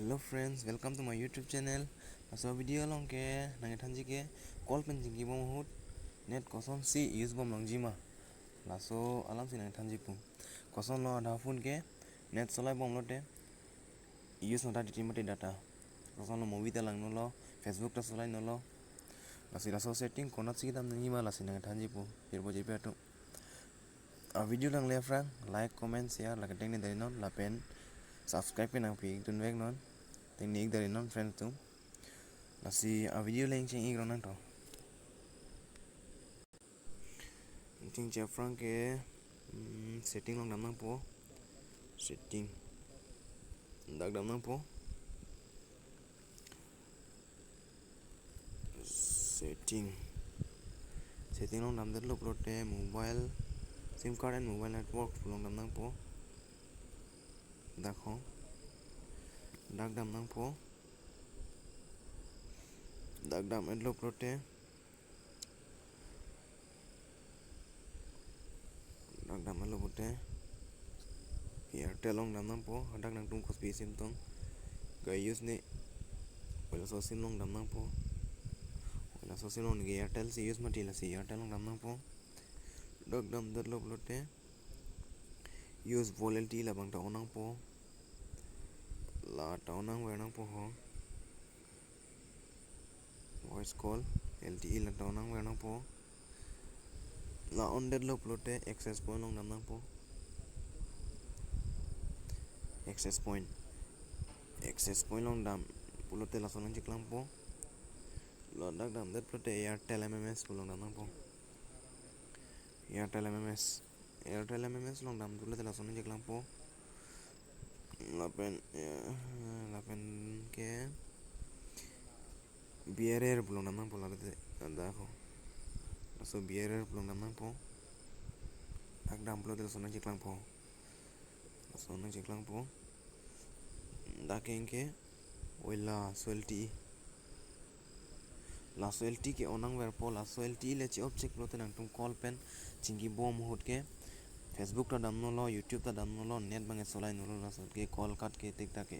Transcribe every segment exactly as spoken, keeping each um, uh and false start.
Hello friends, welcome to my YouTube channel. Laso video along ke nangthanji ke call pen chingki bom ahut net kosonsi use bom longji ma, laso alamsi nangthanji pu. Kosonlo adha phone ke net solai bomlote use nota titi mate data. Kosonlo movie ta langnolo, Facebook ta solai nolo. Lasi laso setting konatsi kedam nangji ma, lasi nangthanji pu. Hirpo jepi atum. A video langle aphrang like, comment, share lake tengne darinon lapen subscribe ke nangpi dunveknon. Tengne ik darinon friends atum. Lasi a video le cheng ik rong nangtho. Chingche aphrang ke, mm, setting along dam nangpo. Setting. Dak dam nangpo. Setting. Setting along damdetlo pulote mobile, SIM card and mobile network pu along dam nangpo. Dak ho. Dak dam nangpo. Dak dam-etlo pulote. Dak dam-etlo pulote Airtel along dam nangpo, hadak nangtum kopi sim tong ka-use ne. Oi laso sim along dam nangpo. Oi laso sim along neke Airtel si use mati, lasi Airtel along dam nangpo. Dak damdetlo pulote use VoLTE labang ta on nangpo. La ta on nangver nangpo ho. Voice call, LTE la ta on nangver nangpo. La ondetlo pulote access point along dam nangpo. Access point. Access point along dam pulote laso nangcheklangpo. Ladak damdet pulote Airtel MMS pu along dam nangpo. Airtel MMS. Airtel MMS along dam pulote laso nangcheklangpo. Lapen, eh, lapen ke BRR pu along dam nangpo ladak te, dak ho. Laso BRR pu along dam nangpo. Dak dam pulote laso nangcheklangpo. Laso nangcheklangpo. Dak keng ke, oi laso LTE. Laso LTE ke on nangverpo, laso LTE le che-off chek pulote nangtum call pen chingki bom ahut ke Facebook ta damnolo, YouTube ta damnolo, net bang solai nolo, laso ke call cut ke tik tak ke.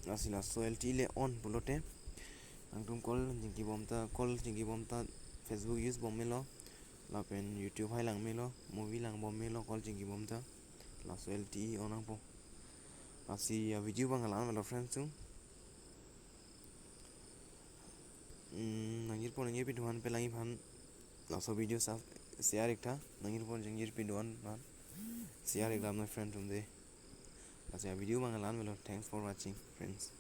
Lasi laso LTE le on pulote nangtum call chingki bom ta, call chingki bom ta Facebook use bom melo, lapen YouTube hai lang melo, movie lang bom melo, call chingki bom ta. Laso LTE on nangpo. Lasi a video bang la-an melo friends atum. Hmm, nangjirpo nangjirpi do-an pen langji aphan laso video sa share ik tha, nangjirpo nangjirpi do-an aphan share ik tha, my friend atum de. Lasi a video bang la-an melo. Thanks for watching, friends.